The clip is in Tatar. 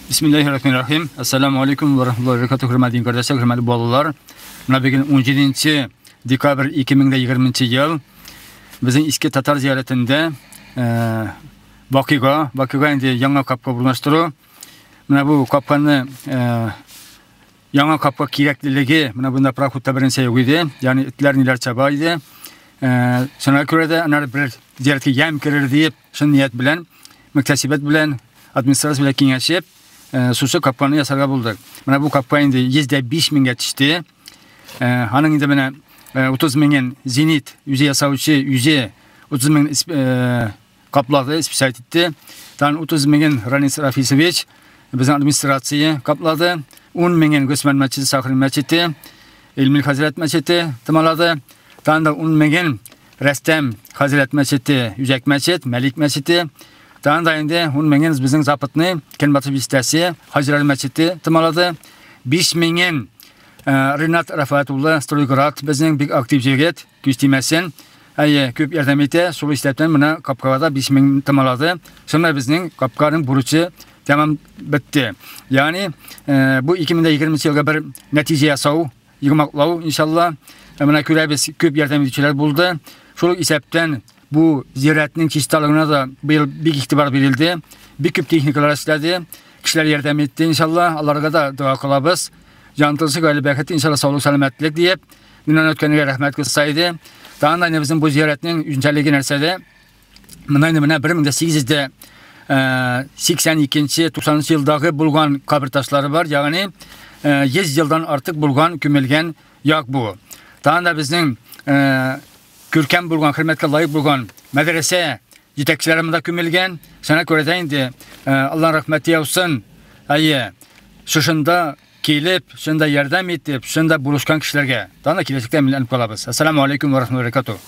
Бисмиллахир-рахманир-рахим. Ассаламу алейкум ва рахматуллахи ва баракатух. Хөрмәтле дин кардәшләр, хөрмәтле балалар. Менә бүген 17 декабрь 2020 ел. Безнең Иске Татар зиярәтендә вакыйга, вакыйга инде яңа капка урнаштыру. Менә бу капканы яңа капка кирәклелеге, менә бунда проходта беренче юк иде. Ягъни этләр ниләр чаба иде. Шуңа күрә дә аннары бер зиярәткә ямь керер диеп, шул ният белән, мөхтәсибәт белән, администрация белән киңәшеп, шушы капканы ясарга булдык. Менә бу капка инде 105 меңгә төште. Аның инде менә 30 меңен Зенит үзе ясаучы үзе 30 мең каплады, списать итте. Тагын 30 меңен Ранис Рафисович безнең администрация каплады. 10 меңен Госман мәчете, Сахрин мәчете, Илмил хәзрәт мәчете тымалады. Тагын да 10 меңен Рәстәм хәзрәт мәчете, Үзәк мәчет, Мәлик мәчете. Тагын да инде 10 меңен безнең Западный Көнбатыш бистәсе Хаҗилар мәчете тымалады. 5 меңен Ринат Рафаат улы Стройград безнең бик актив җегет, күз тимәсен. Әйе, күп ярдәм итә. Шул исәптән менә капкага да 5 мең тымалады. Шунда безнең капканың бурычы тәмам бетте. Ягъни бу 2020 елга бер нәтиҗә ясау, йомгаклау иншалла. Менә күрәбез, күп ярдәм итүчеләр булды. Шул исәптән бу зиратның чисталыгына да быел бик игътибар бирелде. Бик күп техникалар эшләде. Кешеләр ярдәм итте иншалла. Аларга да дога кылабыз. Җан тынсы, гаилә бәхете, иншалла саулык, сәламәтлек диеп, миннән үткәнгә рәхмәт кылса иде. Тагын да безнең бу зиратның үзенчәлеге нәрсәдә? Монда инде менә 1882 90 елдагы булган кабер ташлары бар, ягъни 100 елдан артык булган күмелгән як бу. Тагын да безнең күркәм булган, хөрмәткә лаек булган мәдрәсә җитәкчеләре монда күмелгән. Шуңа күрә дә инде Аллаһ рәхмәте яусын. Әйе, шушында килеп, шунда ярдәм итеп, шунда булышкан кешеләргә. Тагын да киләчәктә милләнеп калабыз. Ассаламу алейкум ва рахматуллахи ва баракатуh.